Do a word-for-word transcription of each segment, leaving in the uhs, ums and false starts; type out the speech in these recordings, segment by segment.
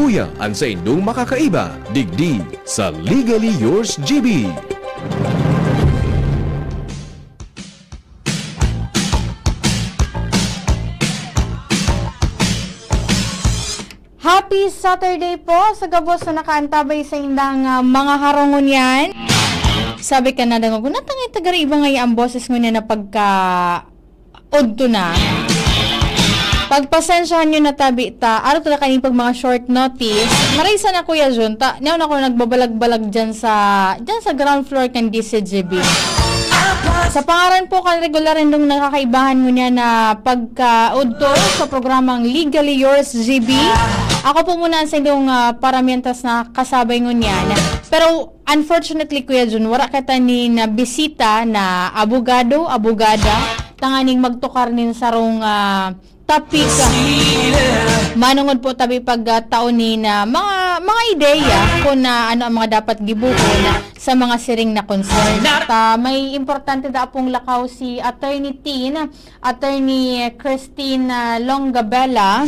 Uya an saindong makakaiba, digdi sa Legally Yours G B. Happy Saturday po sa gabos na nakaantabay sa indang, ah, mga harong ngunyan. Sabi ka na, dangog ko, "Natangay taga iba nga ang boses ngunyan na pagka udto na." Pagpasensyahan nyo na tabi ta, araw talaga kaning pag mga short notice. Marisa na, Kuya Jun, ta, niyaw na ako nagbabalag-balag dyan sa, dyan sa ground floor kan D C G B. Sa pangaran po kan regular indong nakakaibahan ngunyan na pagkaudto sa programang Legally Yours G B, ako po muna ang saindong, ah, paramientas na kasabay ngunyan. Pero unfortunately, Kuya Jun, wala kita ni na bisita na abogado, abogada, tanganing magtukar nin sarong, ah, topic. Manungod po tabi pag, ah, tao ni na mga, mga ideya kung na ano ang mga dapat gibuhon sa mga siring na concern. At, ah, may importante da pong lakaw si Attorney Tin, Attorney Christine, ah, Longabella,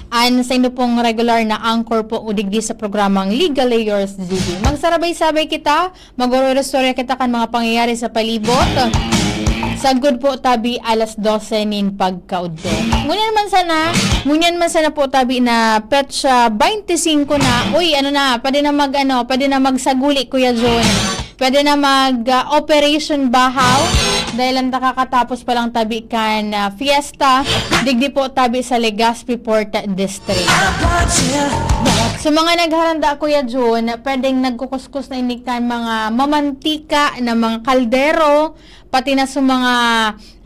an saindo pong regular na anchor po digdi sa programang Legally Yours G B. Magsarabay-sabay kita, mag-oro-istorya kita kan mga pangyayari sa palibot. Sagkod po tabi alas dose nin pagkaudto. Ngunyan man sana, ngunyan man sana po tabi na petsa twenty-five na. Uy, ano na, pwede na mag, ano, pwede na magsaguli, Kuya Jun. Pwede na mag, ah, Operation Bahaw. Dahil ang nakakatapos pa lang tabi kan, ah, fiesta, digdi po tabi sa Legazpi Port District. So, mga nagharanda, Kuya Jun, pwedeng nagkukuskus na ini kan mga mamantika na mga kaldero, pati na sa mga,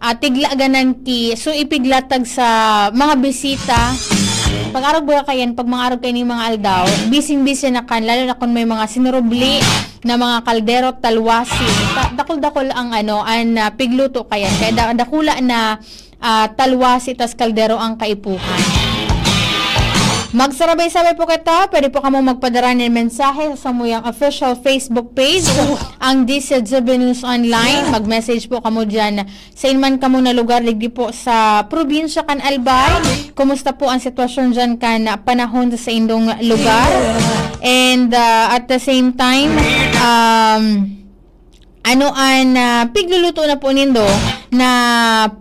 ah, tigla ganan ki, so ipiglatag sa mga bisita. Pag-arog ba kayan, pag mga arog kayo ni mga aldaw, bising-bisi na kan, lalo na kung may mga sinurubli na mga kaldero, talwasi. Ta-, dakol-dakol ang ano, an, ah, pigluto kayan. Kaya da-, dakula na ah, talwasi tas kaldero ang kaipuhan. Magsarabay-sabay po kita. Pwede po kamo magpadara nin mensahe sa samuyang official Facebook page, ang D C G B News Online. Mag-message po kamo dyan. Sain man kamo na lugar, digdi po sa probinsya kan Albay. Kumusta po ang sitwasyon dyan kan panahon sa saindong lugar? And, ah, at the same time, um, ano an, ah, pigluluto na po nindo na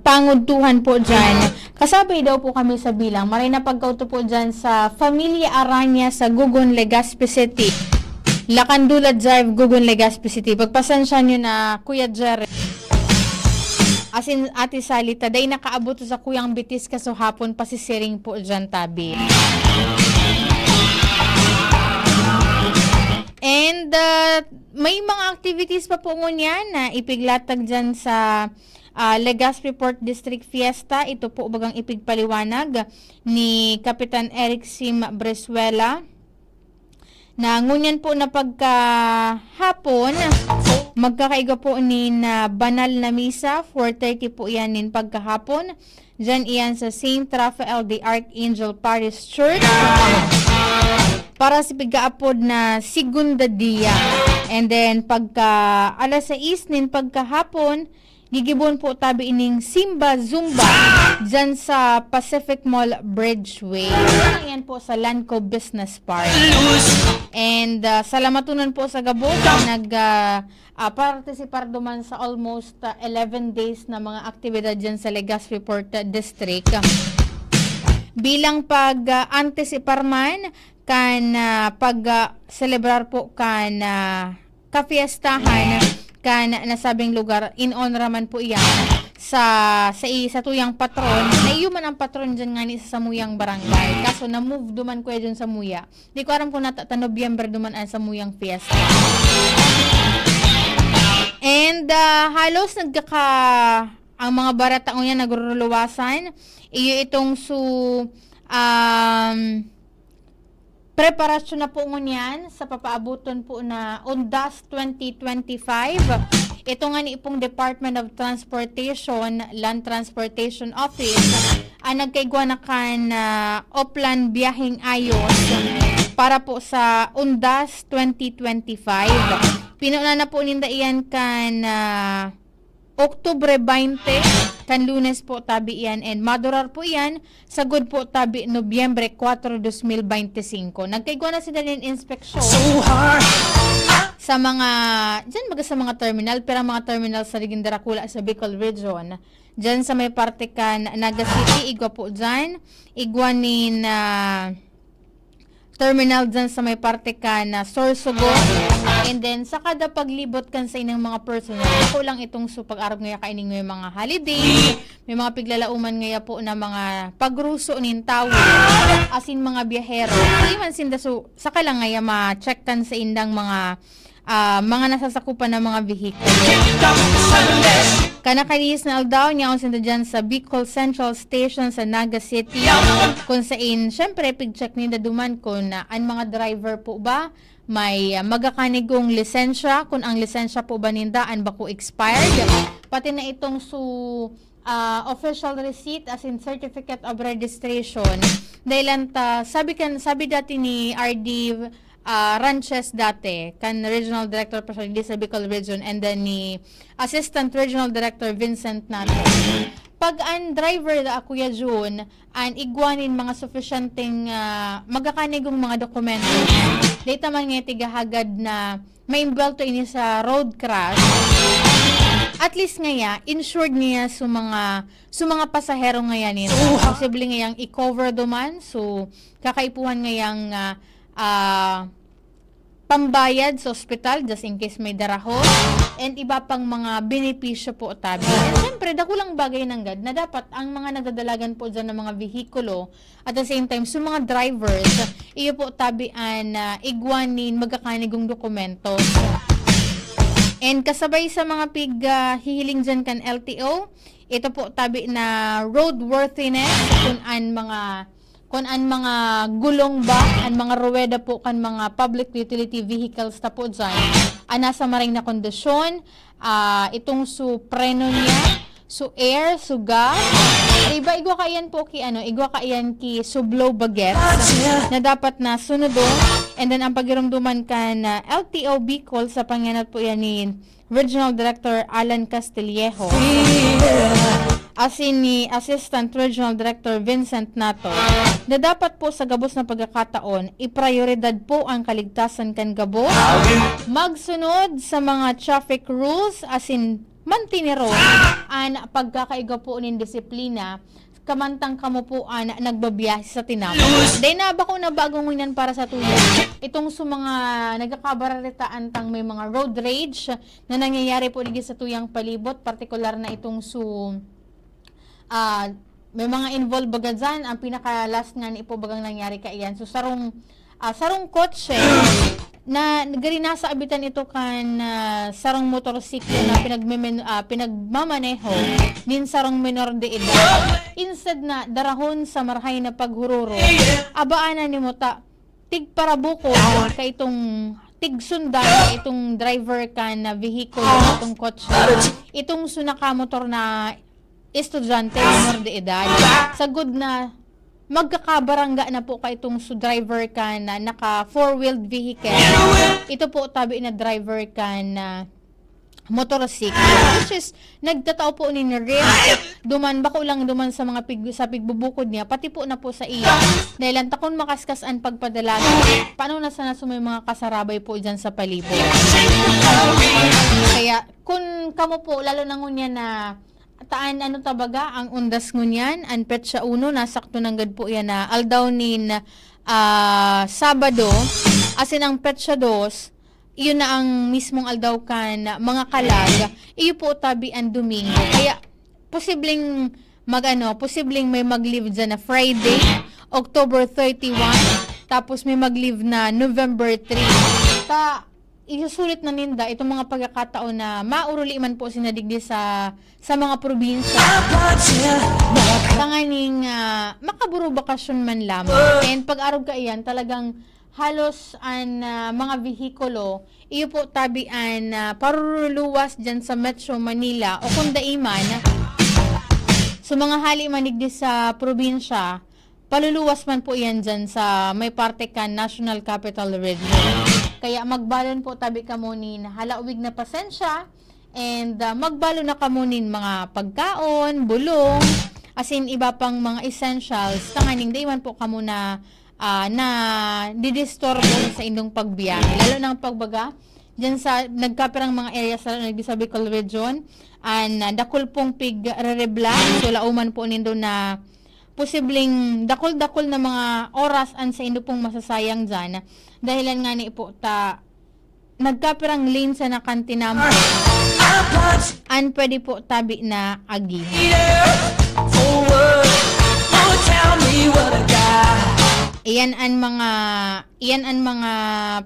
pangudtuhan po dyan? Kasabay daw po kami sa bilang. Maray na pagkauto po dyan sa Familia Aranya sa Gugon, Legazpi City. Lacandula Drive, Gugon, Legazpi City. Pagpasensya nyo na, Kuya Jerry. As in, Ate Sally, ta, dai nakaabot sa Kuyang Bitis, kaso hapon pasisiring po dyan, tabi. And, ah, may mga activities pa po ngunyan na ipiglatag dyan sa, ah, Legazpi Port District Fiesta. Ito po bagang ipigpaliwanag ni Kapitan Eric Sim Bresuela na ngunyan po na pagkahapon, magkakaigwa po nin, ah, banal na misa, four thirty po yan nin pagkahapon. Diyan iyan sa Saint Raphael the Archangel Parish Church. Para sa pigaapod na Segunda Dia. And then, pagka alas sais nin pagkahapon, gigibon po tabi ining Simba Zumba dyan sa Pacific Mall Bridgeway. Ayan po sa Lanco Business Park. And, ah, salamatonon po sa gabos na nag, ah, ah, partisipar duman sa almost, ah, eleven days na mga aktibidad dyan sa Legazpi Port, ah, District. Bilang pag, ah, antisipar man kan, ah, pag, ah, selebrar po kan, ah, kafiestahan kan nasabing lugar, in honor man po iyan sa, sa i-, sa tuyang patron, na iyo man ang patron dyan ngani sa samuyang barangay. Kaso na-move duman, Kuya Jun, samuya. Di ko aram kung nata-, ta Nobyembre duman an samuyang fiesta. And, ah, halos nagkaka-, ang mga barata ngunyan nagruruluwasan. Iyo itong su-, um, preparasyon na po ngunyan sa papaabuton po na Undas twenty twenty-five. Ito nga ni pong Department of Transportation, Land Transportation Office, ang nagkaigwa na kan, ah, Oplan Biyaheng Ayos para po sa Undas twenty twenty-five. Pinuna na po ninda iyan kan, ah, Oktubre baynte, kan Lunes po tabi iyan, and madurar po iyan sagod po tabi Nobyembre kwatro, dos mil baynte singko. Nagkaigwa na sila nin inspeksyon sa mga, dyan baga sa mga terminal, pero ang mga terminal sa Ligindara Kula sa Bicol Region. Dyan sa may parte kan Naga City, igwa po dyan. Igwa nin, ah, terminal dyan sa may parte kan Sorsogon. And then, sa kada paglibot kan sa inyong mga personnel, ako lang itong so pag-arog ngaya kaining may mga holiday, may mga piglalauman ngaya po na mga pagruso nin tawo, asin mga biyahero. Di man sinda so, saka lang ngaya ma-check kan sa indang mga, ah, mga nasasakupan ng mga vehicle. Kanakalihis na aldaw, niyaon sinda dyan sa Bicol Central Station sa Naga City. Kung sain, syempre, pig-check ninda duman kung, ah, an mga driver po ba may, ah, magakanigong lisensya, kung ang lisensya po ba ninda an bako expired, pati na itong su, ah, official receipt, as in certificate of registration. Dahil lang ta, sabi kan, sabi dati ni R D, ah, Ranches dati, kan Regional Director Pasyal di sa Bicol Region, and then ni Assistant Regional Director Vincent Nato. Pag an driver da, Kuya Jun, an igwa nin mga sufisyenteng, ah, magakanigong mga dokumento, data man nga tigahagad na maimbwelto ini sa road crash, at least ngaya, insured niya sa mga, sa mga pasahero ngaya nito. Posible ngayang i-cover duman, so kakaipuhan ngayang, ah, ah, pambayad sa ospital, just in case may darahon, and iba pang mga benepisyo po tabi. And syempre, dakulang bagay nanggad na dapat ang mga nagdadalagan po dyan ng mga vehikulo, at the same time, sa mga drivers, iyo po tabi an, ah, igwa nin magakanigong dokumento. And kasabay sa mga pig, ah, hihiling dyan kan L T O, ito po tabi na roadworthiness, kung an mga, kung an mga gulong ba, an mga ruweda po kan mga public utility vehicles ta po dyan, an nasa maray na kondisyon, ah, itong su preno niya, su air, su gas. Iba, igwa kaiyan po ki, ano, igwa kaiyan ki su blow bagets na dapat na sunodon. And then, ang pagirumduman kan, ah, L T O Bicol sa pangenot po yan ni Regional Director Alan Castillejo, asin ni Assistant Regional Director Vincent Nato, na dapat po sa gabos na pagkakataon, iprayoridad po ang kaligtasan kan gabos, magsunod sa mga traffic rules, asin mantineron an pagkakaigwa po nin disiplina, kamantang kamo po an nagbabiyahe sa tinapos. Then, na bako na bago ngunyan para sa tuya. Itong sa mga nagkakabararitaan tang may mga road rage na nangyayari po digdi sa tuyang palibot, partikular na itong su, ah, may mga involved baga dyan. Ang pinaka-last nga ni po bagang nangyari kaiyan. So, sarong, ah, sarong kotse na gari nasa abitan ito kan, ah, sarong motorsiklo na pinagmemen-, ah, pinagmamaneho nin sarong menor de edad. Instead na darahon sa marahay na paghururo, abaan na ni mo ta, tigparabukod ka itong tigsundan itong driver kan na vehikulo, itong kotse. Itong su nakamotor na estudyante, menor de edad. Sagud na magkakabarangga na po ka itong su driver kan na naka four-wheeled vehicle. Ito po tabi na driver kan na motorsiklo. Which is, nagtatao po nin risk. Duman, bako lang duman sa mga pig-, sa pigbubukod niya, pati po na po sa iya. Dahil ang takon makaskas an pagpadalagan, paano na sana sa may mga kasarabay po dyan sa palibot? Kaya, kung kamo po, lalo na ngunyan na taan, ano ta baga, ang undas ngunyan, ang petsa uno, nasakto nanggad po yan na aldaw nin, ah, Sabado, asin ang petsa dos, iyon na ang mismong aldaw kan mga kalag, iyo po tabi ang Domingo. Kaya, posibleng mag-ano, posibleng may mag-leave dyan na Friday, October thirty-one, tapos may mag-leave na November three. Ta, isusulit na ninda itong mga pagkakataon na mauruli man po sina digdi sa, sa mga probinsya. Tanganing, ah, makaburubakasyon man lamang. And pag-arog kaiyan, talagang halos an, ah, mga vehikulo, iyo po tabi an, ah, paruruluwas dyan sa Metro Manila o kung dai man, sa mga hali man digdi sa probinsya, paluluwas man po iyan dyan sa may parte kan National Capital Region. Kaya magbalon po tabi kamo nin halawig na pasensya, And, ah, magbalo na kamo nin mga pagkaon, bulong, as in iba pang mga essentials, tanganing dai man po kamo na, ah, nadidisturbo sa indong pagbiyahe. Lalo na ang pagbaga, dyan sa nagkapirang mga areas, lalo na sa Bicol Region, and, ah, dakul pong pigrerebla, so lauman po nindo na posibleng dakul-dakul na mga oras an saindo pong masasayang dyan. Dahilan nga ni po ta, nagkapirang lane sa nakantinampo. An pwede po tabi na agi. Iyan an mga, iyan an mga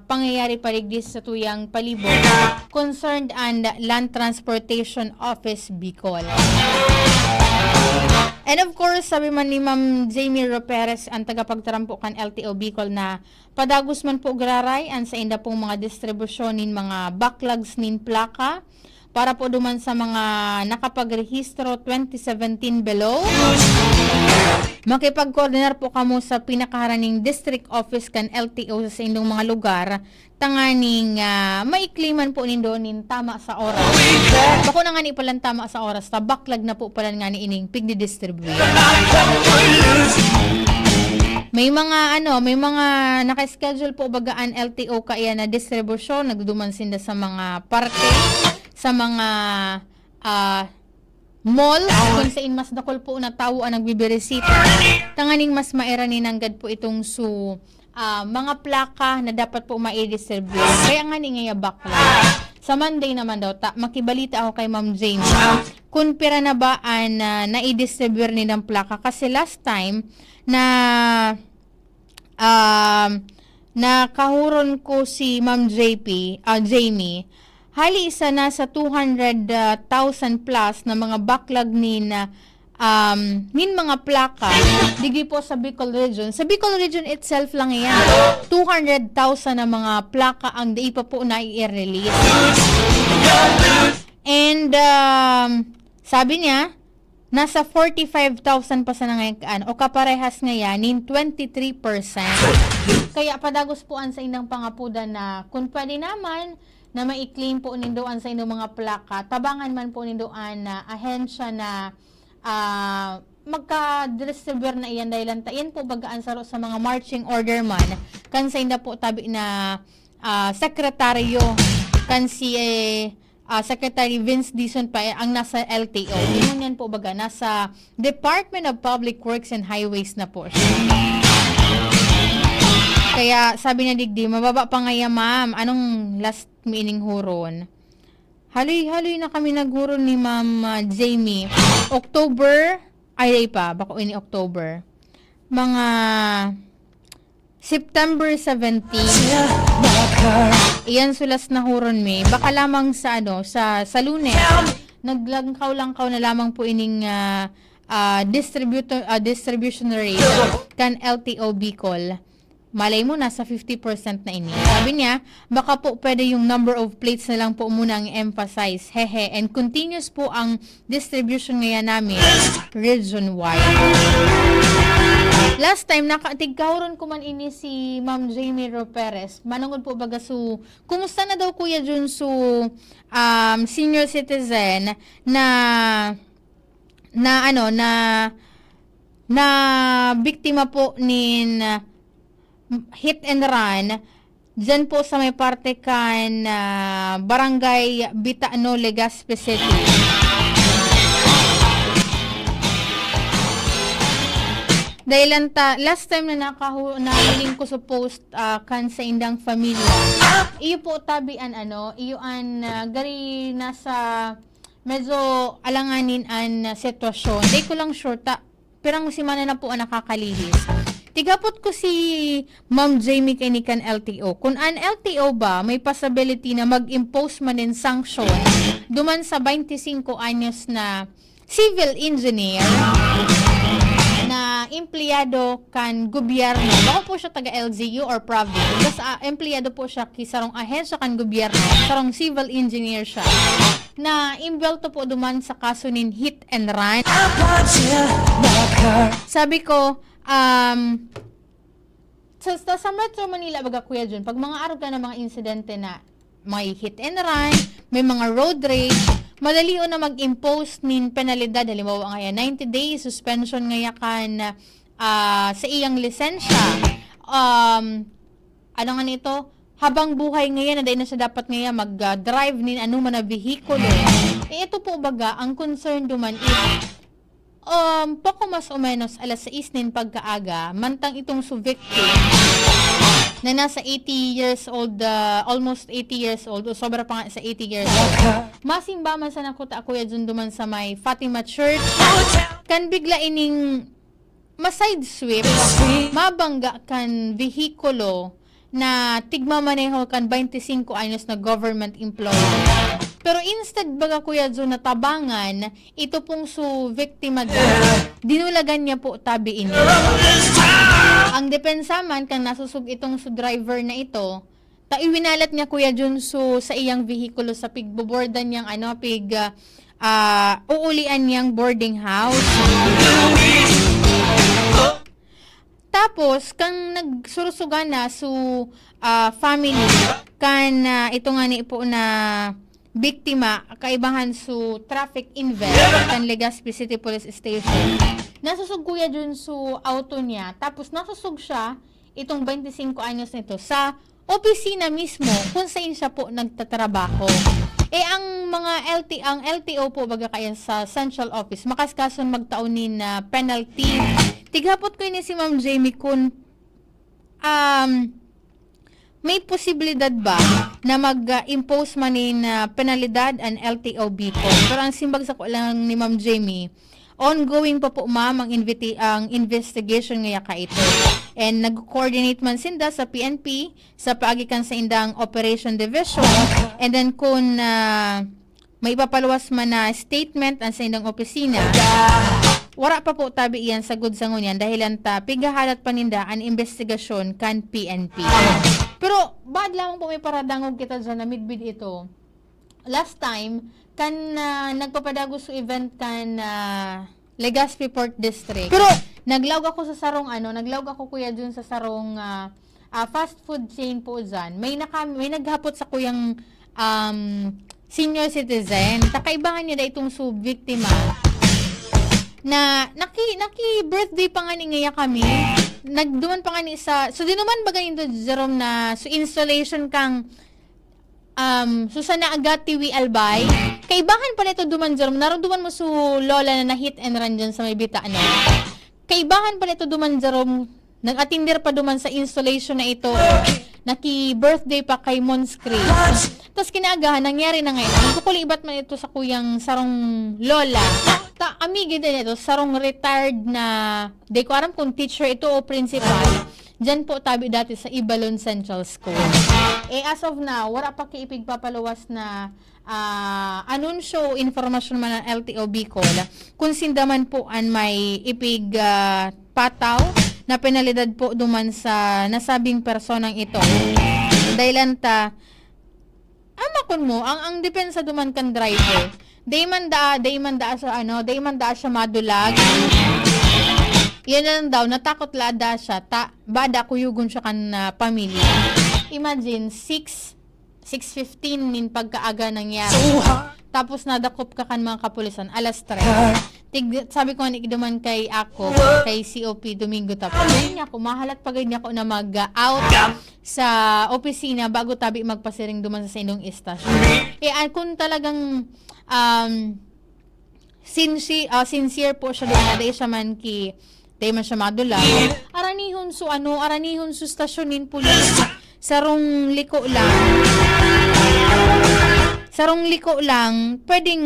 pangyayari pa digdi sa tuyang palibot. Concerned and Land Transportation Office Bicol. And of course, sabi man ni Ma'am Jamie Roperes, ang tagapagtarampo kan L T O Bicol, na padagos man po giraray an sainda pong mga distribusyon nin mga backlogs nin plaka para po duman sa mga nakapagrehistro twenty seventeen below. Makipagkoordinar po kamo sa pinakaharaning district office kan L T O sa saindong mga lugar, tanganing, ah, maikli man po nindo nin tama sa oras. Bako na nga ni palan tama sa oras, ta backlog na po palan nga ni ining pigdidistribute. May mga, ano, may mga naka-schedule po baga an L T O kaya na distribusyon, nagduduman sinda sa mga parte, sa mga, ah, mall, kung sain mas dakul po na tawo ang nagbibirisita. Tanganing mas maira ni nanggad po itong su, ah, mga plaka na dapat po mai-distribute. Kaya nga ni ngaya backlog. Sa Monday naman daw, ta, makibalita ako kay Ma'am James. Kung pira na ba an, ah, nai-distribute ni ng plaka? Kasi last time na, um, nakahuron ko si Ma'am J P, ah, Jamie, hali isa nasa two hundred thousand plus na mga backlog nin, ah, um, nin mga plaka, digdi po sa Bicol Region. Sa Bicol Region itself lang yan. Two hundred thousand na mga plaka ang di pa po nai-release. And, um, sabi niya, nasa forty-five thousand pa sana ngayon, o kaparehas ngayon, nin twenty-three percent. Kaya padagos po an saindang pangapudan na kung pwede naman na mai-claim po nindo an saindong mga plaka, tabangan man po nindo an, ah, ahensya na, ah, magka-distribute na iyan, dahil ang ta-, iyan po baga an saro sa mga marching order man kan sainda po tabi na, ah, sekretaryo, kan si, eh, ah, Secretary Vince Dizon pa, eh, ang nasa L T O. Ngunyan po baga, nasa Department of Public Works and Highways na po siya. Kaya sabi niya digdi, "Mababa pa ngaya, ma'am. Anong last mi ining huron?" Haloy-haloy na kami naghuron ni Ma'am, ah, Jamie. October, ay, ay pa, bako ini October. Mga September seventeen. Iyan su last na huron mi. Baka lamang sa, ano, sa, sa Lunes. Naglangkaw-langkaw na lamang po ining, ah, ah, distributor, ah, distribution rate kan L T O Bicol. Malay mo, nasa fifty percent na ini. Sabi niya, baka po pwede yung number of plates na lang po muna ang emphasize. Hehe. And continuous po ang distribution ngayon namin, region-wide. Last time, naka-, tigkahuron ko man ini si Ma'am Jamie Roperes. Manungod po baga su, kumusta na daw, Kuya Jun, su, um, senior citizen na, na ano, na, na biktima po nin hit and run, dyan po sa may parte kan, ah, Barangay Bitano, Legazpi City. Dahil lang ta, last time na nakahu-, nahiling ko sa post, ah, kan saindang pamilya. Iyo po tabi an ano, iyo an, ah, gari nasa medyo alanganin an, ah, sitwasyon. Di ko lang sure ta, pirang semana na po ang nakakalihis. Tighapot ko si Ma'am Jamie kaini kan L T O. Kung an L T O ba may possibility na mag-impose man nin sanction duman sa twenty-cinco anyos na civil engineer na empleyado kan gobyerno. Bako po siya taga L G U or province. Basta, ah, empleyado po siya ki sarong ahensya kan gobyerno, sarong civil engineer siya. Na imbwelto po duman sa kaso nin hit and run. Sabi ko, um, sa, sa, sa Metro Manila, baga, Kuya Jun, pag mga arog ka ng mga insidente na may hit and run, may mga road rage, madalion na mag-impose nin penalidad. Halimbawa ngaya, ninety days suspension ngaya kan, ah, sa iyang lisensya. Um, ano nga nito? Habang buhay ngaya na dai na siya dapat ngaya mag, ah, drive nin anoman na vehikulo. Eh, ito po baga, ang concern duman is, um, poko mas o menos alas sais nin pagkaaga, mantang itong su victim na nasa eighty years old, ah, almost eighty years old, o sobra pa nga sa eighty years old. Masimba man sana kuta, Kuya Jun, duman sa may Fatima Church. Kan bigla ining ma-sideswipe, mabangga kan vehikulo na tigmamaneho kan twenty-cinco anyos na government employee. Pero instead baga, Kuya Jun, na tabangan, ito pong su biktima din, dinulagan niya po tabi ini. Ang depensa man kan nasusog itong su driver na ito, ta iwinalat niya, Kuya Jun, su sa iyang vehikulo sa pigbobordan niyang, ano, pig, ah, ah, uulian niyang boarding house. Tapos, kan nagsurusugan na su, ah, family, kan, ah, ito nga ni po na biktima, kaibahan su traffic invel kan Legazpi City Police Station. Nasusog, Kuya Jun, su auto niya. Tapos nasusog siya, itong twenty-cinco anyos nito, sa opisina mismo kung saan siya po nagtatrabaho. Eh, ang mga L T, ang L T O po, baga kaya sa central office, makaskason magtao nin, ah, penalty. Tighapot ko ini si Ma'am Jamie kung, um, may posibilidad ba na mag, ah, impose man nin, ah, penalidad an L T O Bicol? Pero ang simbag sako lang ni Ma'am Jamie, ongoing pa po, ma'am, ang inviti-, ang investigation ngaya kaito. And nag-coordinate man sinda sa P N P sa paagi kan saindang operation division. And then kun, ah, may ipapaluwas man na statement ang saindang opisina, wara pa po tabi iyan sagud sa ngunyan, dahilan ta pighahalat pa ninda an imbestigasyon kan P N P. Pero baad lamang po may paradangog kita dyan na midbid ito. Last time, kan, ah, nagpapadagos su event kan, ah, Legazpi Port District. Pero naglaog ako sa sarong, ano, naglaog ako, Kuya Jun, sa sarong, ah, ah, fast food chain po dyan. May naka-, may naghapot sa kuyang, um, senior citizen. Ta kaibahan niya da itong su biktima na naki-, naki-birthday pa nga ni ngaya kami. Nagduman pa nga ni sa, so dinuman ba ganito, Jerome, na su installation kang, um, Susana Agati Wi Albay? Kaibahan pala ito duman, Jerome. Narumduman mo su lola na na-hit and run dyan sa may Bitano? Kaibahan pala ito duman, Jerome. Nag-atinder pa duman sa installation na ito. Naki-birthday pa kay Mons Chris. Tas kinaagahan, nangyari na ngayon. Nagkukulibat man ito sa kuyang sarong lola. Ta, amigi din ito, sarong retired na, di ko aram kung teacher ito o principal. Diyan po tabi dati sa Ibalon Central School. Eh, as of now, wala pa kiipigpapaluwas na, ah, anunsyo o informasyon man ng L T O Bicol kung sinda man po an may ipig, ah, pataw na penalidad po duman sa nasabing personang ito. Dahilan ta, amakon mo, ang, ang depensa duman kan driver, di man da, di man da siya, ano, di man da siya madulag. Yan na lang daw, natakot la da siya, ta, bada kuyugon siya kan, ah, pamilya. Imagine, six, six fifteen nin pagkaaga nangyari. Tapos nadakop ka kan mga kapulisan, alas tres. Tig-, sabi ko nga ni duman kay ako, kay C O P Domingo Tapos. Sabi niya ako, mahalat pa gid niya ako na mag-out sa opisina bago tabi magpasiring duman sa saindong istasyon. Eh, ah, kung talagang, um, sinsi-, ah, sincere po siya duman, na dai siya man ki, dai man siya madulag. Aranihon su, ano, aranihon su stasyon nin pulis. Sarong liko lang. Sarong liko lang, pwedeng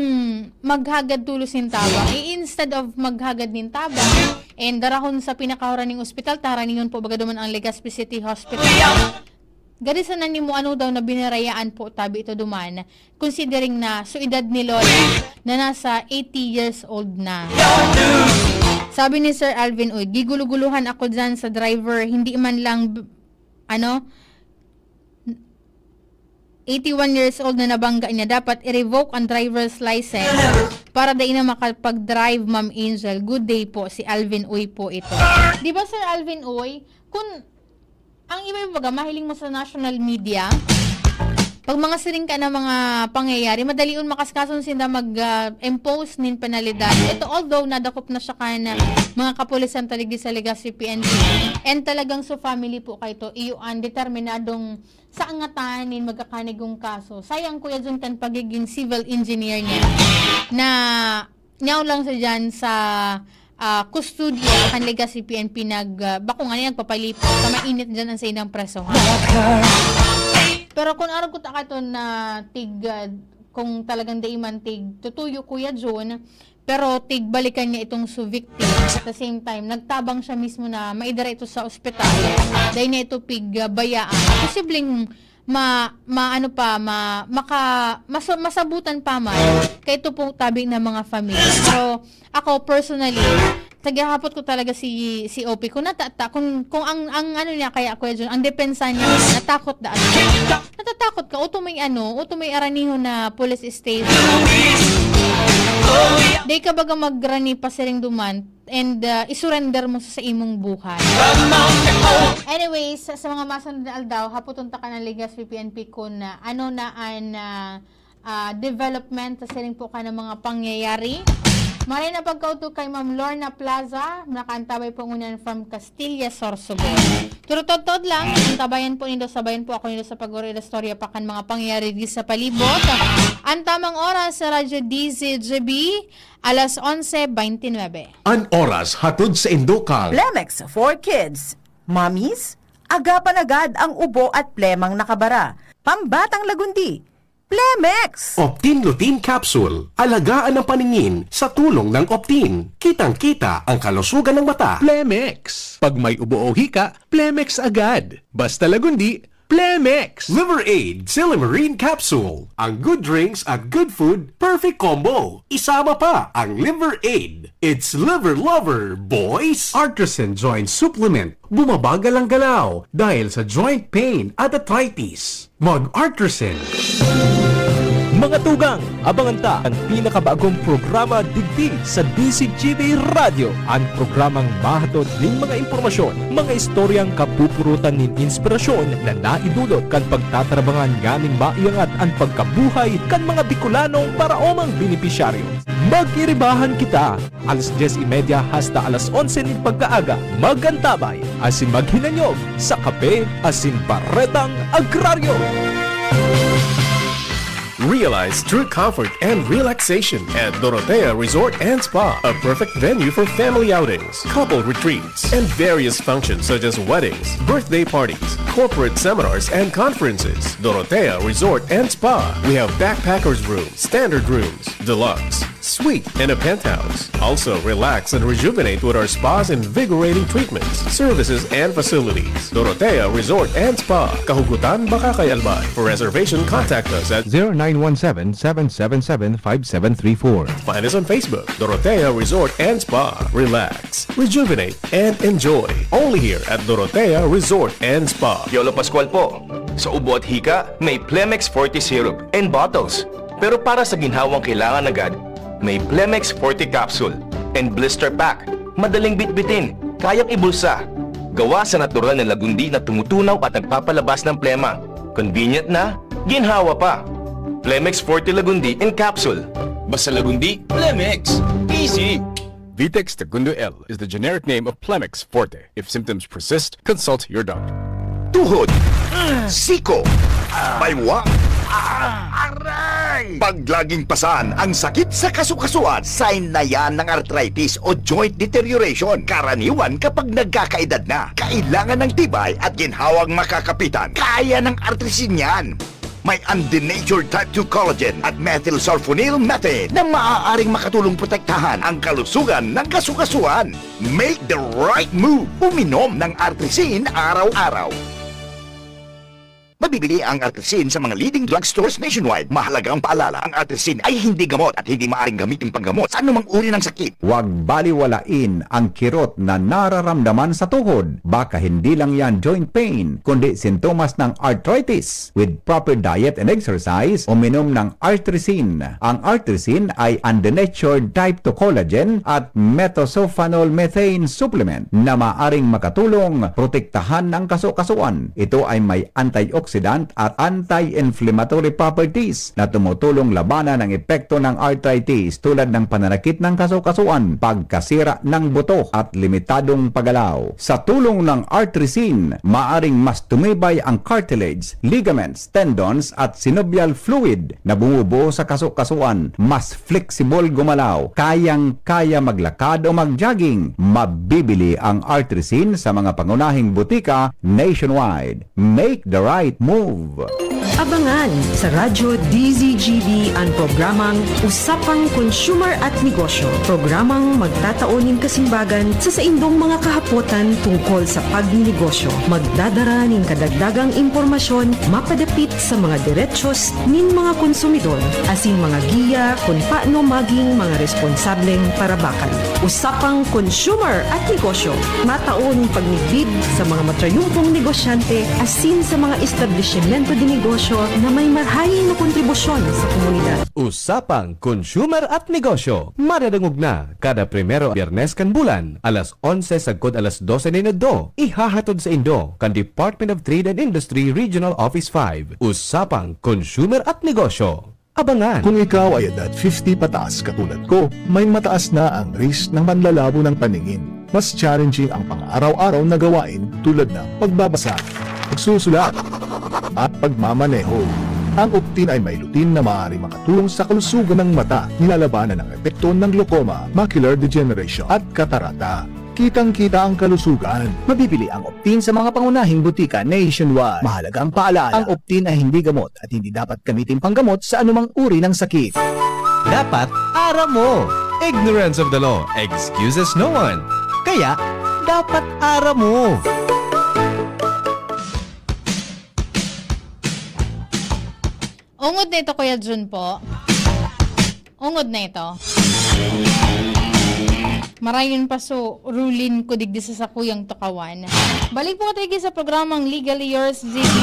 maghagad tulos nin tabang. Eh, instead of maghagad nin tabang, and darahon sa pinakahura ning ospital, ta aranihon po baga duman ang Legazpi City Hospital. Gadi sana nimo ano daw na binarayaan po tabi ito duman, considering na su edad ni Lola na nasa eighty years old na. Sabi ni Sir Alvin, "Uy, giguluguluhan ako dyan sa driver, hindi man lang, b-, ano, eighty-one years old na nabangga niya, dapat i-revoke ang driver's license para dai na makapag-drive, Ma'am Angel." Good day po, si Alvin Uy po ito. Di ba, Sir Alvin Uy, kung ang iba-iba baga, mahiling mo sa national media, Pag mga siring ka na mga pangyayari, madalion makaskason sinda mag, ah, impose nin penalidad. Ito, although nadakop na siya kan mga kapulisan ta digdi sa Legazpi P N P, and talagang su family po kay to, iyo an determinadong sa angatan nin magkakanigong kaso. Sayang, Kuya Jun, kan pagiging civil engineer niya na nyaw lang siya dyan sa, ah, kustodiya kan Legazpi P N P nag, ah, bako nga niya nagpapalipot sa mainit dyan ang sa ilang presohan. Pero kung arog ko ta kato na tig, ah, kung talagang dai man tig tutuyo, Kuya Jun, pero tig balikan niya itong su victim. At the same time, nagtabang siya mismo na maidara ito sa ospital. Dahil niya ito pig, ah, bayaan. Posibleng ma, ma ano pa, ma, maka, maso, masabutan pa man. Kaya ito po tabi ng mga family. Pero ako, personally, tagahapot ko talaga si, si O P. Kung natata, kung, kung ang, ang ano niya, kaya, Kuya Jun, ang depensa niya, natakot daan. Natatakot ka, uto may ano, uto may aranihon na police station. Di ka baga magrani pasiring duman, and, ah, isurrender mo sa, sa imong buhay. Anyways, sa, sa mga masunod na aldaw, hapoton ta kan Legazpi P N P kun, ah, ano na an, ah, ah, development sa siring po ka ng mga pangyayari. Maray na pagkauto kay Ma'am Lorna Plaza, nakaantabay po ngunyan from Castilla, Sorsogon. Turutod-tod lang, antabayan po nindo, sabayan po ako nindo sa pag-uri istorya pa kan mga pangyayari di sa palibot. Ang tamang oras sa Radyo D Z G B, alas onse beintinuebe. An oras hatod sa indo kang Plemex for Kids. Mommies, agapan agad ang ubo at plemang nakabara. Pambatang lagundi, Plemex! Optin Lutein Capsule. Alagaan ang paningin sa tulong ng Optin. Kitang-kita ang kalusugan ng mata. Plemex. Pag may ubo o hika, Plemex agad. Basta lagundi, Plemex! Liver Aid, Silymarin Capsule. Ang good drinks at good food, perfect combo. Isama pa ang Liver Aid. It's Liver Lover, boys! Artisan Joint Supplement. Bumabagal ang galaw dahil sa joint pain at arthritis. Mag-Artisan! Mga tugang, abangan ta an pinakabagong programa digdi sa D Z G B Radyo. An programang mahatod nin mga impormasyon, mga istoryang kapupurutan nin inspirasyon na naidulot kan pagtatrabangan nganing maiangat an pagkabuhay kan mga Bicolanong paraomang benepisyaryo. Mag-iribahan kita! Alas dyes y media hasta alas onse nin pagkaaga, mag-antabay asin maghinanyog sa Kape asin Baretang Agraryo. Realize true comfort and relaxation at Dorotea Resort and Spa, a perfect venue for family outings, couple retreats, and various functions such as weddings, birthday parties, corporate seminars, and conferences. Dorotea Resort and Spa. We have backpackers room, standard rooms, deluxe, suite, and a penthouse. Also, relax and rejuvenate with our spa's invigorating treatments, services, and facilities. Dorotea Resort and Spa, Kahugutan, Bacacay, Albay. For reservation, contact us at zero nine one seven, seven seven seven, five seven three four. Find us on Facebook, Dorotea Resort and Spa. Relax, rejuvenate, and enjoy. Only here at Dorotea Resort and Spa. Piolo Pascual po. Sa ubo at hika, may Plemex Forte Syrup and bottles. Pero para sa ginhawang kailangan agad, may Plemex Forte Capsule and Blister Pack. Madaling bitbitin, kayang ibulsa. Gawa sa natural na lagundi na tumutunaw at nagpapalabas ng plema. Convenient na, ginhawa pa. Plemex Forte Lagundi in Capsule. Basta Lagundi, Plemex. Easy! Vitex Segundo L is the generic name of Plemex Forte. If symptoms persist, consult your doctor. Tuhod, siko, baywa, aray! Pag laging pasan ang sakit sa kasukasuan, sign na yan ng arthritis o joint deterioration. Karaniwan kapag nagkakaedad na, kailangan ng tibay at ginhawang makakapitan. Kaya ng Artrisin yan. May undenatured type two collagen at methylsulfonyl methane na maaaring makatulong protektahan ang kalusugan ng kasukasuan. Make the right move. Uminom ng Artrisin araw-araw. Mabibili ang Artrisin sa mga leading drugstores nationwide. Mahalagang paalala, ang Artrisin ay hindi gamot at hindi maaaring gamitin panggamot sa anumang uri ng sakit. Huwag baliwalain ang kirot na nararamdaman sa tuhod. Baka hindi lang yan joint pain, kundi sintomas ng arthritis. With proper diet and exercise, uminom ng Artrisin. Ang Artrisin ay undenatured type two collagen at methylsulfonyl methane supplement na maaring makatulong protektahan ang kasukasuan. Ito ay may antioxidant antioxidant at anti-inflammatory properties na tumutulong labanan ang epekto ng arthritis tulad ng pananakit ng kasukasuan, pagkasira ng buto at limitadong paggalaw. Sa tulong ng Artrisin, maaring mas tumibay ang cartilage, ligaments, tendons at synovial fluid na bumubuo sa kasukasuan, mas flexible gumalaw, kayang-kaya maglakad o mag-jogging. Mabibili ang Artrisin sa mga pangunahing butika nationwide. Make the right move! Abangan sa Radyo D Z G B an programang Usapang Consumer at Negosyo, programang magtatao nin kasimbagan sa saindong mga kahapotan tungkol sa pagnenegosyo. Magdadara nin kadagdagang impormasyon mapadapit sa mga derechos nin mga konsumidor, asin mga giya kun paano maging mga responsableng parabakal. Usapang Consumer at Negosyo, matao nin pagmidbid sa mga matrayumpong negosyante asin sa mga establisimento de negosyo na may marahay na kontribusyon sa komunidad. Usapang Consumer at Negosyo, madadangog na kada primero Biyernes kan bulan, alas onse sagkod alas dose nin udto. Ihahatod saindo kan Department of Trade and Industry Regional Office five. Usapang Consumer at Negosyo. Abangan! Kung ikaw ay edad fifty pataas katulad ko, may mataas na ang risk ng panlalabo ng paningin. Mas challenging ang pang-araw-araw na gawain tulad ng pagbabasa, pagsusulat, at pagmamaneho. Ang Optin ay may lutein na maaaring makatulong sa kalusugan ng mata, nilalabanan ang epekto ng glaucoma, macular degeneration, at katarata. Kitang-kita ang kalusugan. Mabibili ang Optin sa mga pangunahing butika nationwide. Mahalagang paalaala, ang Optin ay hindi gamot at hindi dapat gamitin panggamot sa anumang uri ng sakit. Dapat aram mo. Ignorance of the law excuses no one. Kaya, dapat aram mo. Ungod na ito, Kuya Jun po. Ungod na ito. Marayon pa so, rulin ko digdi sa sakuyang tukawan. Balik po tayo sa programang Legally Yours, G B.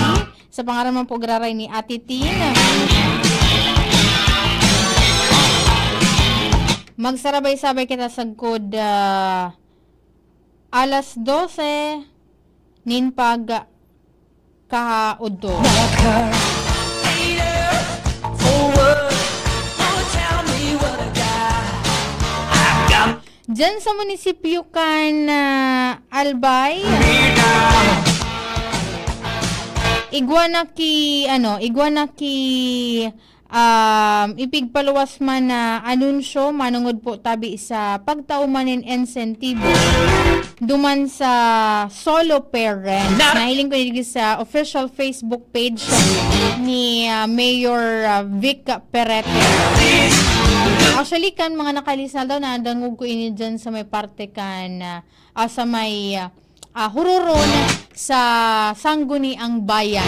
Sa pangaran man po, graray ni Ate Tin. Magsarabay-sabay kita sagkod, ah, alas dose nin pagkaudto. Diyan sa munisipyo kan, ah, Albay, igwa na ki, ano, igwa na ki, um, ipigpaluwas man na anunsyo manongod po tabi sa pagtao man nin insentibo duman sa solo parents. Nahiling ko digdi sa official Facebook page ni, ah, Mayor, ah, Vic Perete. Actually, kan mga nakalisal daw, nadangog ko ini dyan sa may parte kan, ah, ah, sa may, ah, ah, huroron sa Sangguniang Bayan.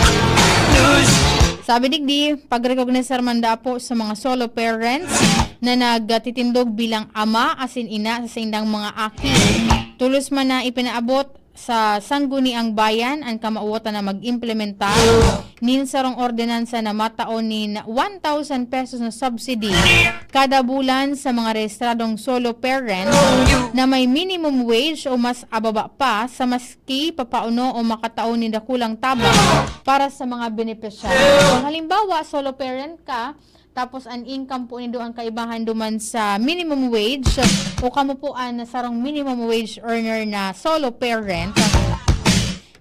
Sabi digdi, pag-recognize man daw po sa mga solo parents na nagtitindog bilang ama asin ina sa saindang mga aki. Tolos man na ipinaabot sa Sangguniang Bayan an kamawatan na mag-implementar nin sarong ordinansa na matao nin one thousand pesos na subsidy kada bulan sa mga rehistradong solo parent na may minimum wage o mas ababa pa sa maski papaano o makatao nin dakulang tabang para sa mga benepisyaryo. Kung halimbawa, solo parent ka, tapos an income po nindo ang kaibahan duman sa minimum wage, o kamo po an sarong minimum wage earner na solo parent,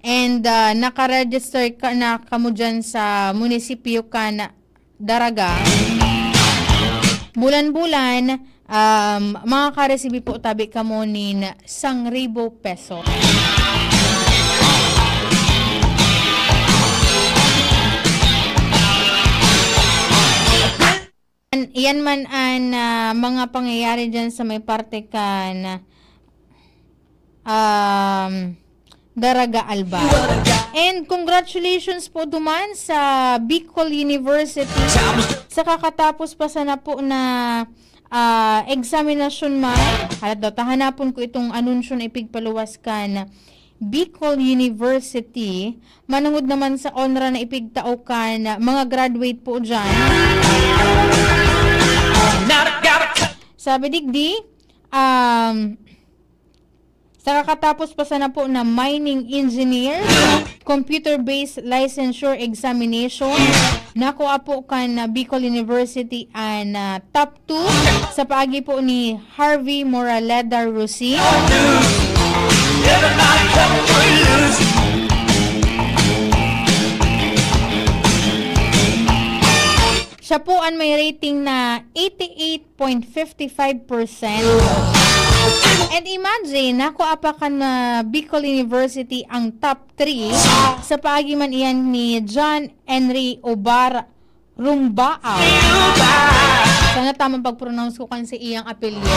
and, ah, naka-register ka na kamo dyan sa munisipyo kan Daraga, bulan-bulan, um, makakaresibi po tabi kamo nin sangribo peso. An-, iyan man an, ah, mga pangyayari dyan sa may parte kan, um, Daraga Alba. And congratulations po duman sa Bicol University. Sa kakatapos pa sana po na, ah, eksaminasyon man, halat daw, tahanapon ko itong anunsyo na ipigpaluwas kan Bicol University, manungod naman sa onra na ipigtao kan mga graduate po dyan. Sabi digdi, um, Sa kakatapos pa sana po na mining engineer, computer-based licensure examination, nakuha po kan, ah, Bicol University an, ah, top two sa paagi po ni Harvey Moraleda Rosin. Siya po an may rating na eighty-eight point fifty-five percent. And imagine, nakuha pa kan, ah, Bicol University ang top three sa paagi man iyan ni John Henry Obar Rumbao. Sana tamang pag-pronounce ko kan sa iyang apelyido.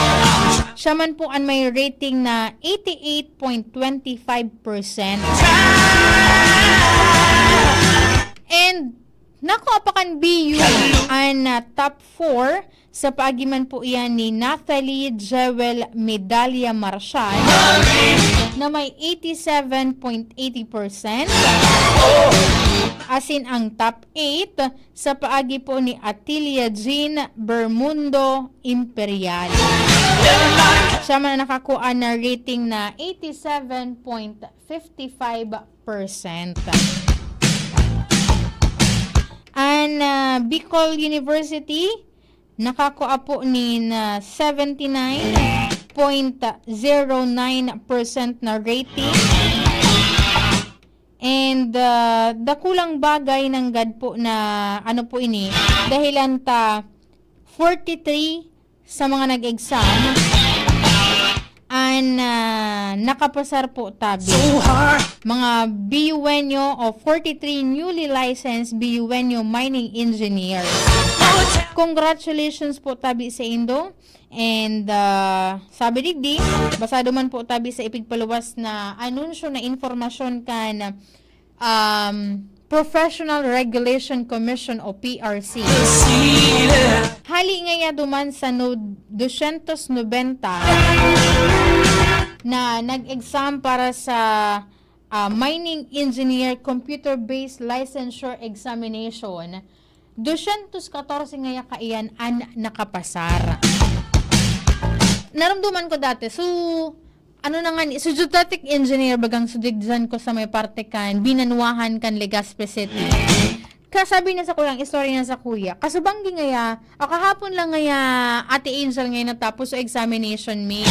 Siya man po an may rating na eighty-eight point twenty-five percent. And nakuha pa kan B U an, ah, top four sa paagi man po iyan ni Nathalie Jewel Medalla Marshall na may eighty-seven point eighty percent. Asin ang top eight sa paagi po ni Atilia Jean Bermundo Imperial. Siya man ang nakakuha na rating na eighty-seven point fifty-five percent. An, ah, Bicol University, nakakua po nin, ah, seventy nine point zero nine percent na rating. And, ah, dakulang bagay nanggad po na, ano po ini, dahilan ta forty three sa mga nag-exam an, ah, nakapasar po tabi. Mga B U N-yo o forty three newly licensed B U N-yo mining engineers. Congratulations po tabi sa indo. And, ah, sabi digdi, basado man po tabi sa ipigpaluwas na anunsyo na impormasyon kan, um, Professional Regulation Commission o P R C. Hali ngaya duman sa no-, dosyentos nobenta na nag-exam para sa, ah, Mining Engineer Computer-Based Licensure Examination, dosyentos katorse ngaya kaiyan an nakapasar. Narumduman ko dati, so, ano na nga ni, so, geodetic engineer bagang sudigdan ko sa may parte kan Binanwahan kan Legazpi City. Kasabi na sa kuyang istorya na sa kuya. Kasubanggi ngaya, o kahapon lang ngaya, Ate Angel, ngayon natapos sa examination mi.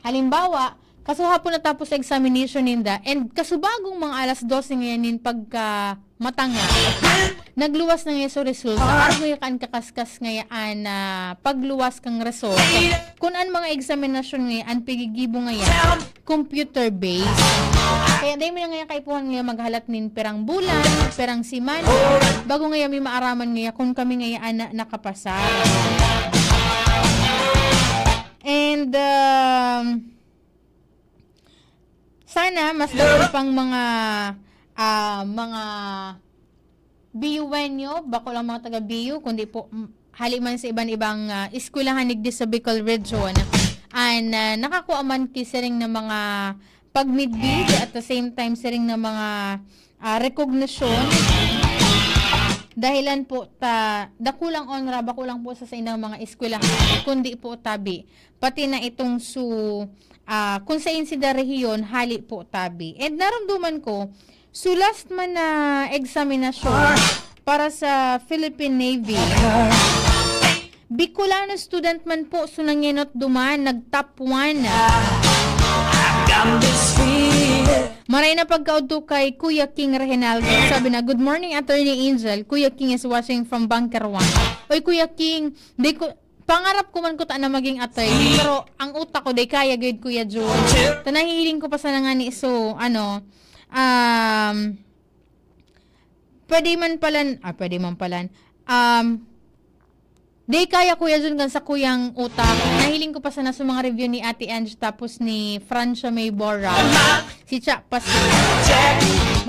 Halimbawa, kasahapon natapos sa examination ninda, and kasubagong mga alas dose ngayon nin pagka matanga, nagluwas na ngaya so result. Arog ngaya kan kakaskas ngaya an, ah, pagluwas kang result. Kun an mga eksaminasyon ngaya an pigigibo ngaya, computer-based. Kaya dai mi na ngaya kaipuhan ngaya maghalat nin pirang bulan, pirang semana, bago ngaya mi maaraman ngaya kun kami ngaya an na-, nakapasa. And, um, sana mas dako pang mga, ah, mga B U N-yo, bako lang mga taga B U, kundi po, mm, hali man sa iban-ibang, ah, eskwelahan digdi sa Bicol Region. An, ah, nakakua man ki siring na mga pagmidbid, at the same time, siring na mga, ah, recognition. Dahilan po ta, dakulang onra, bako lang po sa saindang mga eskwelahan, kundi po tabi. Pati na itong su-, ah, kung sain sinda rehiyon, hali po tabi. And narumduman ko, su last man na eksaminasyon para sa Philippine Navy, Bicolano student man po, su nangenot duman, nag-top one. Maray na pagkaudto kay Kuya King Reginaldo. Sabi na, "Good morning, Attorney Angel. Kuya King is watching from Bunker One." Oy, Kuya King, di ko, pangarap ko man ko ta na maging attorney, pero ang utak ko, di kaya gayud, Kuya Jun. Ta nahihiling ko pa sana ngani, so, ano, um, pwede man palan, ah, pwede man palan, um, di kaya, Kuya Jun, kan sa kuyang utak. Nahiling ko pa sana sa mga review ni Ate Ange tapos ni Francia May Borra. Si Cha Pasin.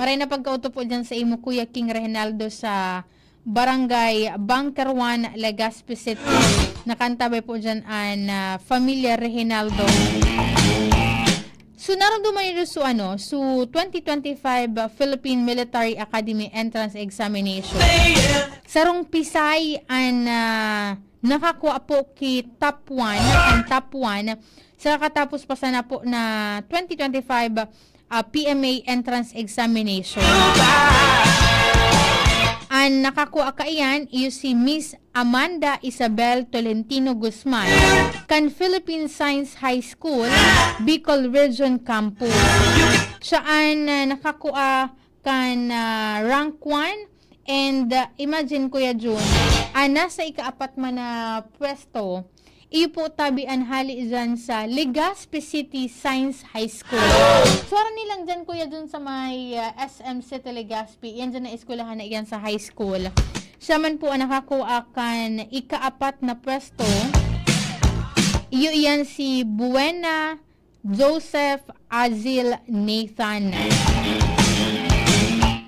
Maray na pagkauto po dyan sa imo, Kuya King Reginaldo, sa Barangay Bunker One, Legazpi City. Nakantabay po dyan an, ah, Familia Reginaldo. So, narumduman nindo so, ano, so, twenty twenty-five Philippine Military Academy Entrance Examination. Sarong pisay an, ah, Nakakuha po ki top one, ang top one, sa kakatapos pa sana po na twenty twenty-five, ah, P M A entrance examination. An nakakuha kaiyan iyo si Miss Amanda Isabel Tolentino Guzman, kan Philippine Science High School, Bicol Region Campus. Siya an, ah, nakakuha kan, ah, rank one. And, ah, imagine, Kuya Jun, ah, nasa ikaapat man na pwesto, iyo po tabi an hali dyan sa Legazpi City Science High School. Suwara nilang dyan, Kuya Jun, sa may, ah, S M City Legazpi. Yan dyan na eskwelahan na iyan sa high school. Siya man po ang nakakuha kan ikaapat na pwesto. Iyo iyan si Buena Joseph Azil Nathan.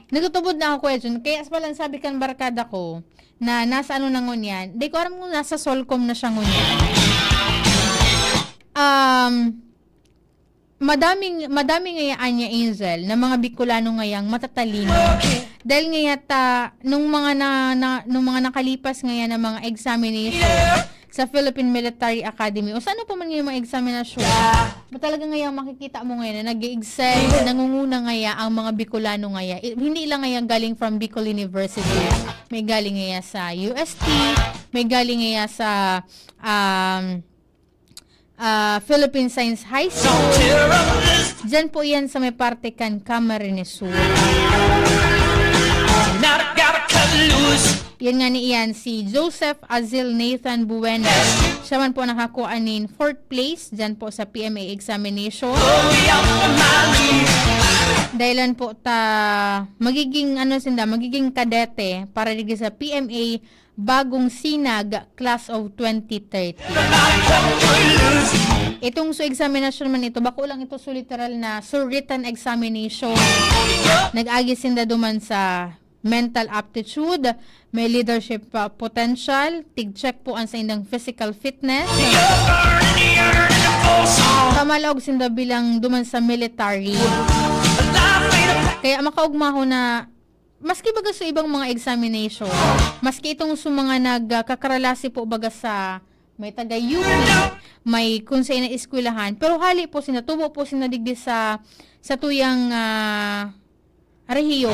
Nagtutubod na ako, Kuya Jun. Kaya sa palang sabi kan barkada ko na nasa ano na ngunyan, di ko aram kung nasa Solcom na siya ngunyan. Um, madaming, madami ngayaan niya, Angel, na mga Bicolano ngayang matatalino. Dahil ngaya ta, nung mga na, na, nung mga nakalipas ngaya na mga examination, sa Philippine Military Academy o sa ano pa man yung mga eksaminasyon, ba talaga ngaya makikita mo ngayon na nag-i-excel, nangunguna ngaya ang mga Bicolano ngaya. I-, hindi lang ngaya galing from Bicol University. May galing ngaya sa U S T, may galing ngaya sa, um, ah, Philippine Science High School. Diyan po yan sa may parte kan Camarines Sur. Yan nga ni iyan, si Joseph Azil Nathan Buena. Siya man po nakakuha nin fourth place dyan po sa P M A examination. Dahilan po ta magiging, ano, sinda, magiging kadete para digdi sa P M A Bagong Sinag Class of twenty thirty. Itong su examination man ito, bako lang ito su literal na su written examination. Nag-agi sinda duman sa mental aptitude, may leadership, ah, potential, tig-check po ang sa indang physical fitness. Pamalaog sinda bilang duman sa military. Kaya makaugma ho na, maski baga sa ibang mga examination, maski itong sa mga nagkakaralasi po baga sa may taga U P, may kung sa ina eskwelahan, pero hali po sina, tubo po sina digdi sa, sa tuyang, ah, rehiyon.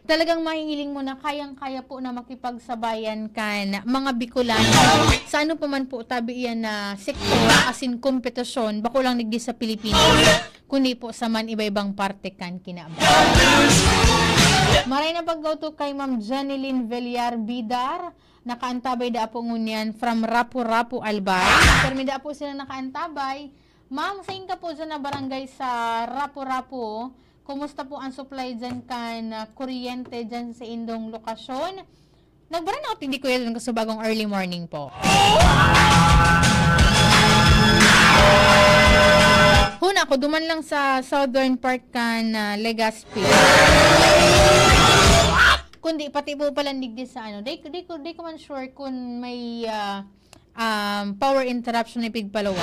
Talagang mahihiling mo na kayang-kaya po na makipagsabayan kan mga Bicolano sa ano pa man po tabi iyan na sektor asin kompetisyon, bako lang digdi sa Pilipinas, kundi po sa man iba-ibang parte kan kinaban. Maray na pag-uto kay Ma'am Janeline Villar Bidar, nakaantabay da po ngunyan from Rapu-Rapu, Albay. Pero may da po sila nakaantabay. Ma'am, sain ka po dyan na barangay sa Rapu-Rapu? Kumusta po ang supply dyan kan, ah, kuryente dyan sa indong lokasyon? Nagbaranaw tindi, Kuya Jun, kasubagong early morning po. Huna ko, duman lang sa southern part kan, ah, Legazpi. Kundi pati po pala digdi sa ano, di, di ko, di ko man sure kung may, ah, um, power interruption na ipigpaluwa.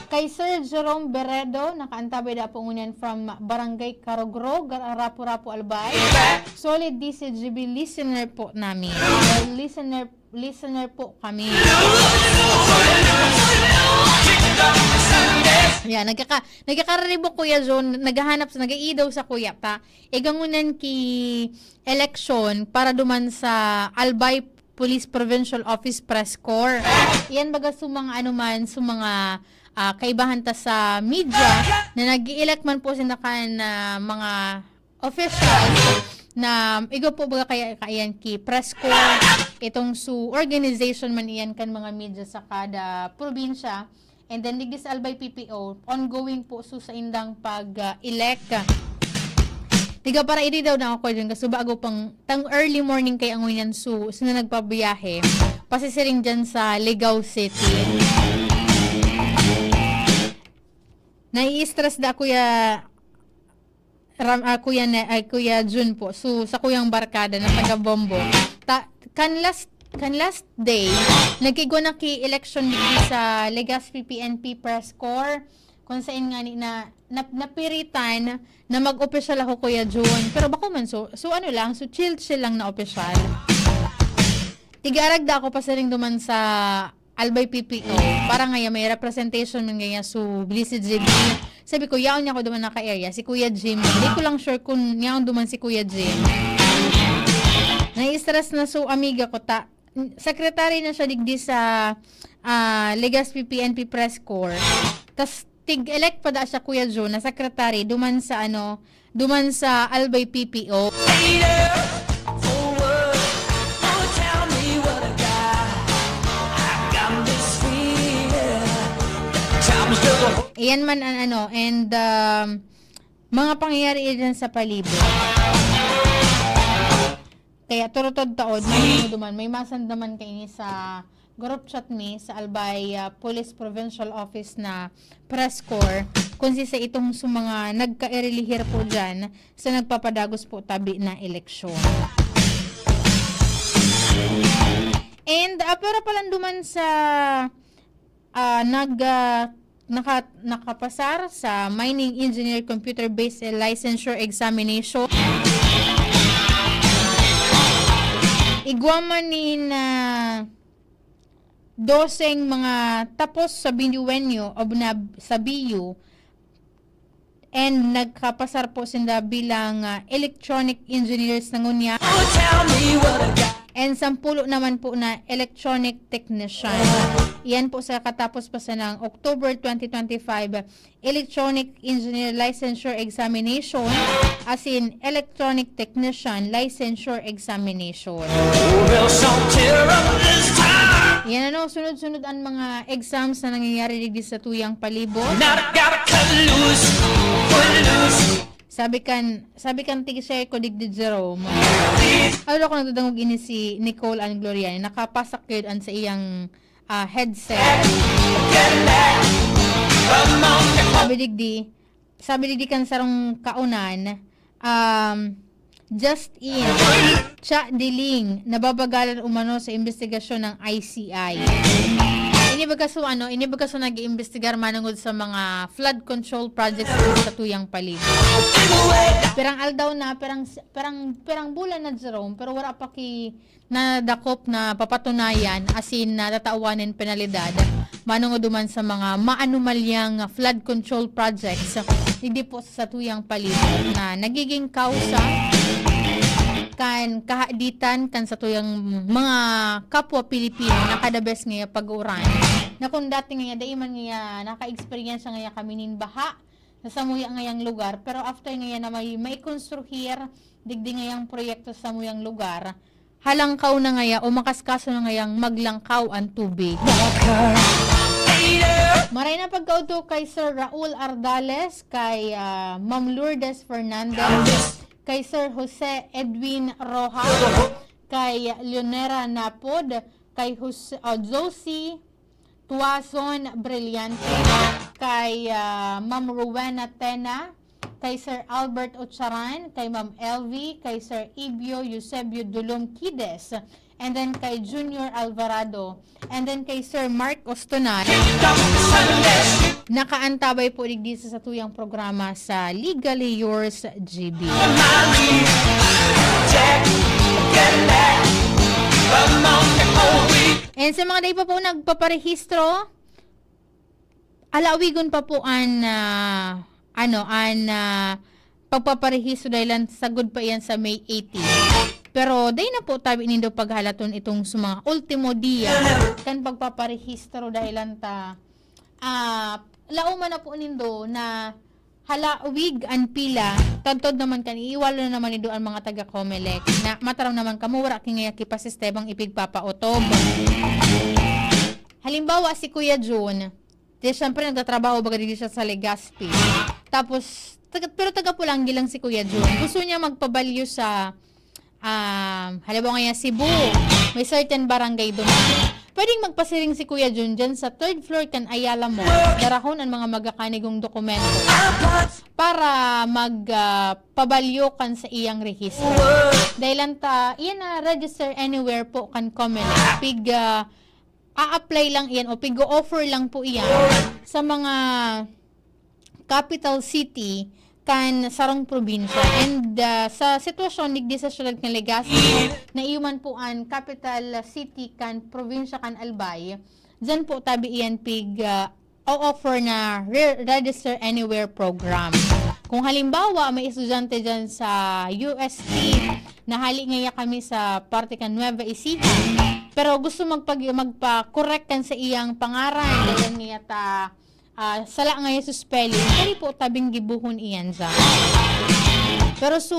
Kay Sir Jerome Beredo, nakaantabay da po ngunyan from Barangay Karogrog, Rapu-Rapu, Albay. Solid D C G B listener po namin. Listener, listener po kami. Yan, nagkaka-, nagkakaribok, Kuya Jun, naghahanap sa, nag-iidaw sa kuya ta. Igangunan ki eleksyon para duman sa Albay Police Provincial Office Press Corps. Iyan baga sa mga ano man, sa mga, ah, kaibahan ta sa media na nag-i-elect man po sila kan, ah, mga officials na igo po baga kaya kaiyan ki press corps, itong su organization man iyan kan mga media sa kada probinsya. And then, digdi sa Albay P P O, ongoing po su saindang pag, ah, elect. Tiga para idi daw na ako dyan, kasubago pang tang early morning kay ang ngunyan su, sino nagpabiyahe, pasisiring dyan sa Ligao City. Nai-stress da, Kuya Ram-, ah, Kuya Ne-, ay, Kuya Jun po. So, sa kuyang barkada na taga Bombo. Ta-, kan last, kan last day, nagkigwa na ki election digdi sa Legazpi P N P Press Corps. Kung saan nga ni na, na, napiritan na mag-opisyal ako, Kuya Jun. Pero bako man, so, so ano lang, so chill-chill lang na opisyal. Tigaragda ako pasiring duman sa Albay P P O. Para ngaya may representation man ngaya so B C G B. Sabi ko, yaon niya ako duman na ka-area. Si Kuya Jim. Hindi ko lang sure kung yaon duman si Kuya Jim. Na-stress na so amiga ko ta. Secretary na siya digdi sa, ah, Legazpi P N P Press Corps. Tas tig-elect pa da siya, Kuya Joe, na secretary duman sa ano, duman sa Albay P P O. Iyan man ang ano, and, um, mga pangyayari dyan sa palibot. Kaya turutod taod, may duman, may masend naman kaini sa group chat mi sa Albay, ah, Police Provincial Office na press corps, kung sisa itong sa mga nagkairelihir po dyan sa nagpapadagos po tabi na eleksyon. And, ah, pero palanduman sa, ah, nag, ah, naka-, nakapasar sa Mining Engineer Computer-Based Licensure Examination. Igwa man nin, ah, doseng mga tapos sa binuwenyo o na, sa B U, and nagkapasar po sinda bilang, ah, electronic engineers na ngunyan. And sampulo naman po na electronic technician. Iyan po sa katapos pa sa ng October twenty twenty-five Electronic Engineer Licensure Examination, asin Electronic Technician Licensure Examination. Yan ano, sunod-sunod ang mga exams na nangyayari digdi sa tuyang palibot. Sabi kan, sabi kan tig-share ko digdi, Jerome. Ano ako nagdadangog ini si Nicole and Gloria, nakapasak yun an sa iyang, ah, headset. Sabi digdi, sabi digdi kan sarong kaunan, um, just in, Cha Diling, nababagalan umano sa imbestigasyon ng I C I. Ini baga so, ano, ini baga so nag-iimbestigar manungod sa mga flood control projects sa tuyang palibot. Pirang aldaw na, pirang, pirang, pirang bulan na, Jerome, pero wala pa ki nadakop na papatunayan asin natatawan nin penalidad manungoduman sa mga maanomalyang flood control projects digdi po sa satuyang palibot na nagiging kausa kan kahaditan kan satuyang mga kapwa Pilipino na kada bes ngaya pag-uran. Na kung dati ngaya, dai man ngaya naka-experience ngaya kami nin baha, sa samuya ngayang lugar, pero after ngaya na may maikonstruhir digdi ngayang proyekto sa samuyang lugar, halangkaw na ngaya o makaskaso na ngayang maglangkaw an tubig. Maray na pagkaudto kay Sir Raul Ardales, kay, ah, Ma'am Lourdes Fernandez, kay Sir Jose Edwin Rojas, kay Leonera Napod, kay Jose, ah, Josie Tuason Brillante, kay, ah, Ma'am Rowena Tena, kay Sir Albert Ocharan, kay Ma'am Elvie, kay Sir Ibio Eusebio Dulom Quides, and then kay Junior Alvarado, and then kay Sir Mark Ostonar. Nakaantabay po digdi sa satuyang programa sa Legally Yours G B. And sa mga dai pa po nagpaparehistro, alawigon pa po an, ah, ano, an, ah, pagpaparehistro dahil lang sagod pa iyan sa May eighteen. Pero dai na po tabi nindo paghalaton itong sa mga ultimo dia kan pagpaparehistro dahil lang ta, ah, lauman na po nindo na halawig an pila, tadtod naman kan iiwalo na naman nindo ang mga taga Comelec na mataram naman kamo, wara ki ngaya ki pa sistemang ipigpapaotob. Halimbawa, si Kuya Jun, di, syempre, nagtatrabaho baga digdi siya sa Legazpi. Tapos, taga, pero taga Pulangi lang si Kuya Jun. Gusto niya magpabalyo sa, um, halimbawa ngaya, Cebu, may certain barangay duman. Pwedeng magpasiring si Kuya Jun dyan sa third floor kan Ayala Mall. Darahon ang mga magakanigong dokumento para mag, ah, pabalyo kan sa iyang rehistro. Dahil lang ta, iyan na register anywhere po kan Comelec. Pig, ah, a-apply lang iyan o pig-o-offer lang po iyan sa mga capital city kan sarong probinsya. And, ah, sa sitwasyon digdi sa siyudad kan Legazpi, na iyo man po an capital city kan probinsya kan Albay, diyan po tabi iyan pig, ah, o-offer na Re-, Register Anywhere program. Kung halimbawa, may estudyante diyan sa U S T, na hali ngaya kami sa parte kan Nueva Ecija, pero gusto magpag-, magpa-correct kan sa iyang pangaran, dalan niya ta, ah, sala ngaya sa spelling, pwede po tabing gibohon iyan diyan. Pero so,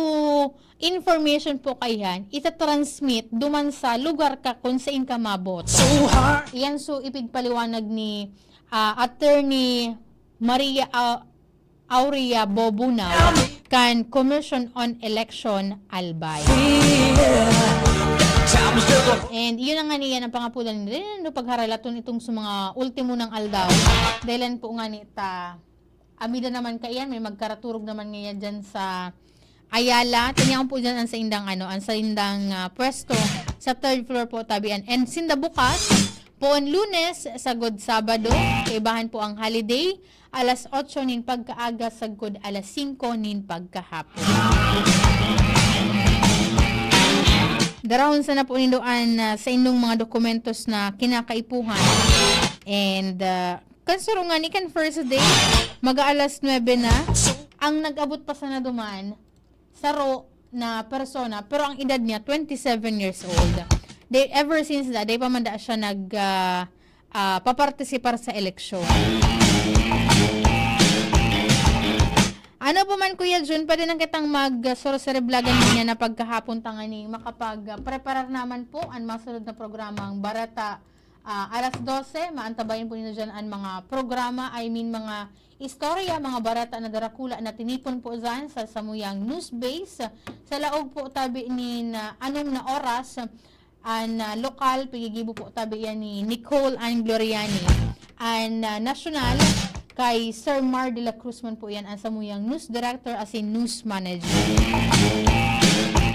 information po kaiyan, ita-transmit duman sa lugar ka kung saan ka maboto. Iyan so ipigpaliwanag ni, ah, Attorney Maria, ah, Aurea Bobunao kan Commission on Election Albay. And iyon na nga niya ang pangapulan ni Reynold pagharalaton itong sa mga ultimo ng aldaw. Dahilan po nga ni ta, amida naman kaiyan, may magkaraturog naman ngayon dyan sa Ayala. Tiniyaon po dyan ang saindang, ano, ang saindang, ah, pwesto sa third floor po, tabian. And sinda bukas, poon Lunes, sagod Sabado, kaibahan po ang holiday, alas otso nin pagkaaga sagkod alas singko nin pagkahapon. Darahon sana po nindo an, ah, sa inyong mga dokumentos na kinakaipuhan. And, ah, kan saro ngani kan first day, mag-aalas nuebe na. Ang nag-abot pa sana duman, saro na persona, pero ang edad niya, twenty-seven years old. They, ever since that, day pa man da siya nag, ah, ah, papartisipar sa eleksyon. Ano pa man, Kuya Jun, pwede lang kitang mag-, ah, sorcery vlogan niya na pagkahapon tangani, makapag, ah, preparar naman po ang masunod na programang Barata, ah, alas dose. Maantabayan po ninyo dyan ang mga programa, I mean, mga istorya, mga barata na darakula na tinipon po dyan sa samuyang news base. Sa laog po tabi nin, ah, anom na oras, an, ah, lokal, pigigibo po tabi yan ni Nicole Ann Gloriani. An, ah, nasyonal, kay Sir Mar de la Cruz man po yan, ang samuyang news director as in news manager.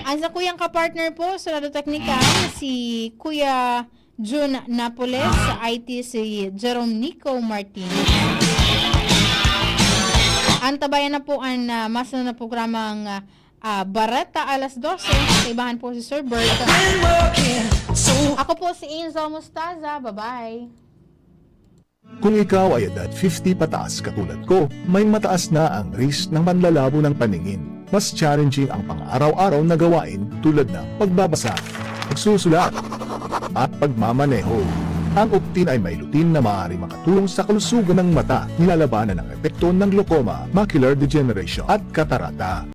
Ang sa kuyang kapartner po, sa lado teknikal, si Kuya Jun Napoles, sa I T si Jerome Nico Martinez. Antabayan na po ang, ah, mas na programang, ah, ah, Bareta alas dose. Kaibahan po si Sir Bert. Ako po si Enzo Mostaza. Bye-bye. Kung ikaw ay edad fifty pataas katulad ko, may mataas na ang risk ng panlalabo ng paningin. Mas challenging ang pang-araw-araw na gawain tulad ng pagbabasa, pagsusulat, at pagmamaneho. Ang Optin ay may lutein na maaaring makatulong sa kalusugan ng mata, nilalabanan ang epekto ng glaucoma, macular degeneration, at katarata.